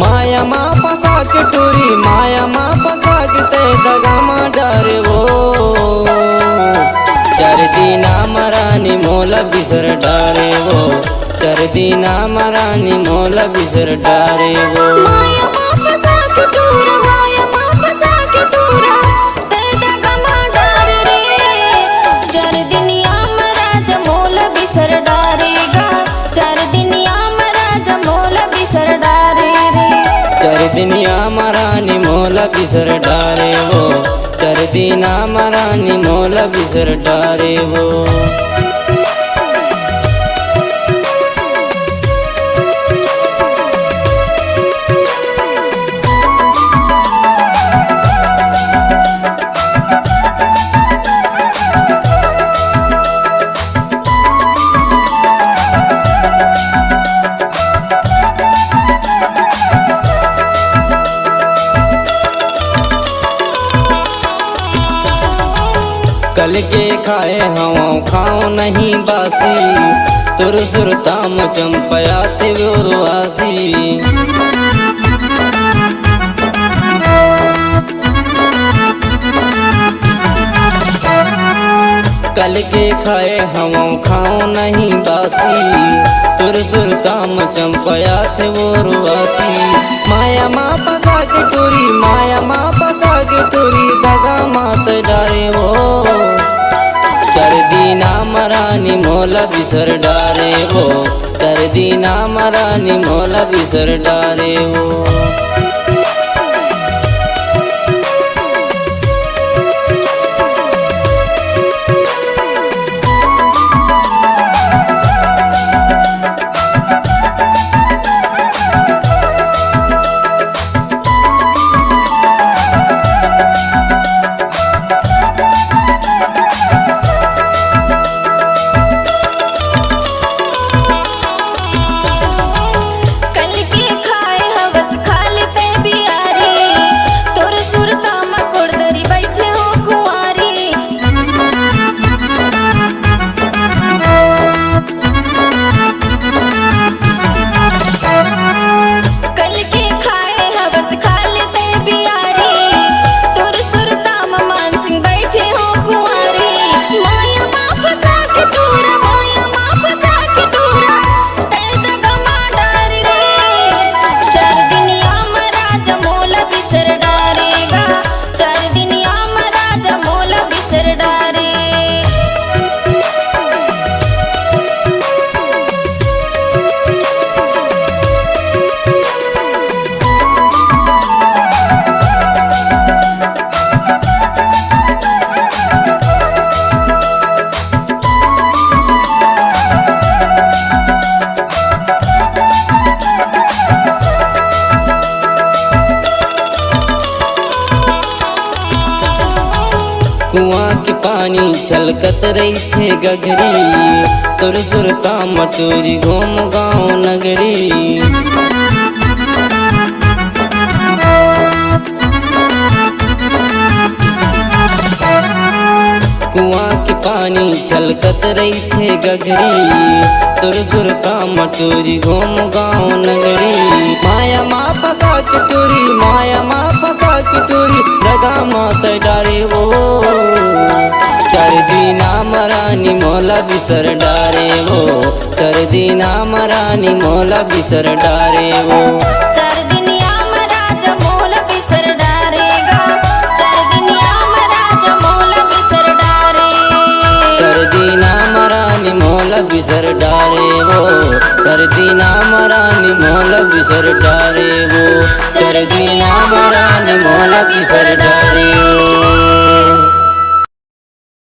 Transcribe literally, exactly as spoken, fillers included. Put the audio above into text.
माया मा फंसा के टूरी, माया मा फंसा के तै दगा मा डारे वो। चार दिना मा रानी मोला बिसर डारे वो, चार दिना मा रानी मोला बिसर डारे वो। माया मा फंसा के टूरा, माया मा फंसा के टूरा, तै दगा मा डारे रे। चार दिनिया मा राजा मोला बिसर डारे गा, चार दिनिया मा राजा मोला बिसर डारे रे। चार दिनिया मा रानी मोला बिसर डारे वो, चार दिना मा रानी मोला बिसर डारे वो। कल के खाए हवं खाओ नहीं बासी, तोर सुरता म चंपया ते वो आसी। कल के खाए हवं खाओ नहीं बासी, तोर सुरता म चंपया ते वो आसी। माया मा फंसा के टूरी, माया मा फंसा के टूरी, दगा मा तै डारे वो। चार दिना मा रानी मोला बिसर डारे वो, चार दिना मा रानी मोला बिसर डारे वो। कल के खाए हवस खा लेते बियारी, तोर सुरता म कोड़दरी बैठे हो कुंवारी। कल के खाए हवस खा लेते बियारी, तोर सुरता म मानसिंह बैठे हो कुंवारी। माया मा फंसा के टूरा, माया मा फंसा के टूरा, तै दगा मा डारे रे। चार दिनिया मा राजा मोला बिसर डारे गा, चार दिनिया मा राजा मोला बिसर डारे। कुआं के पानी छलकत रहिथे गगरी, तोर सुरता म टूरी घूम गाँव नगरी। कुआं के पानी छलकत रहिथे गगरी, तोर सुरता म टूरी घूम गाँव नगरी। माया मा फंसा के टूरी, माया मा फंसा के टूरी, दगा मा तै डारे वो। चार दिना मा रानी मोला बिसर डारे वो, चार दिना मा रानी मोला बिसर डारे वो। चार दिनिया मा राजा मोला बिसर डारे गा, चार दिनिया मा राजा मोला बिसर डारे। चार दिना मा रानी मोला बिसर डारे वो, चार दिना मा रानी मोला बिसर डारे वो, चार दिनिया मा रानी मोला बिसर डारे वो।